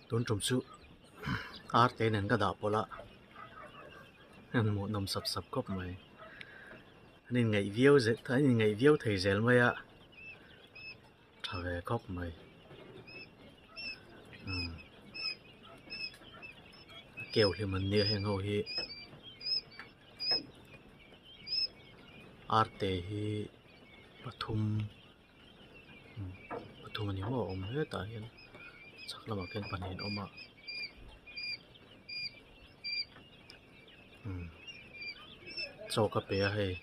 Tun tum chu ar te nen ka dah pawlh a an hmuhnawm sap sap khawp mai an inngaih viau zel an inngaih viau thei zel mai a tha ve khawp mai umm a keu hlim an nia heng ho hi ar te hi pathum. Pathum a ni maw a awm hetah hian chhak lamah khian pahnih an awm a umm chaw ka pe a hei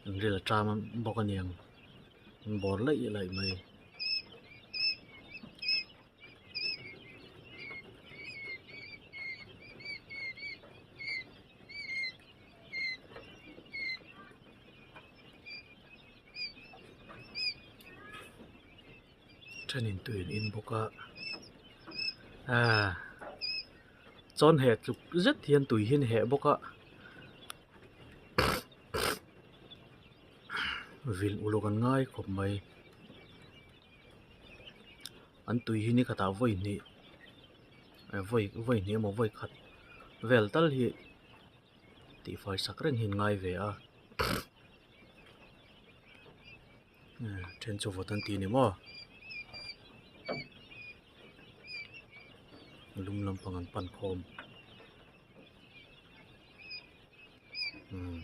an ril a ṭam bawk a niang an bawr laih laih mai. Thenin tui an in bawk a aaa chawn heh tluk zet hian tui hi an heh bawk a vil uluk an ngai khawp mai an tui hi ni khatah vawi hnih vawi vawi hnih emaw vawi khat vel tal hi tihfai sak reng hi an ngai ve a. Then chu vawt an ti ni maw lum lampang an pan khawm umm.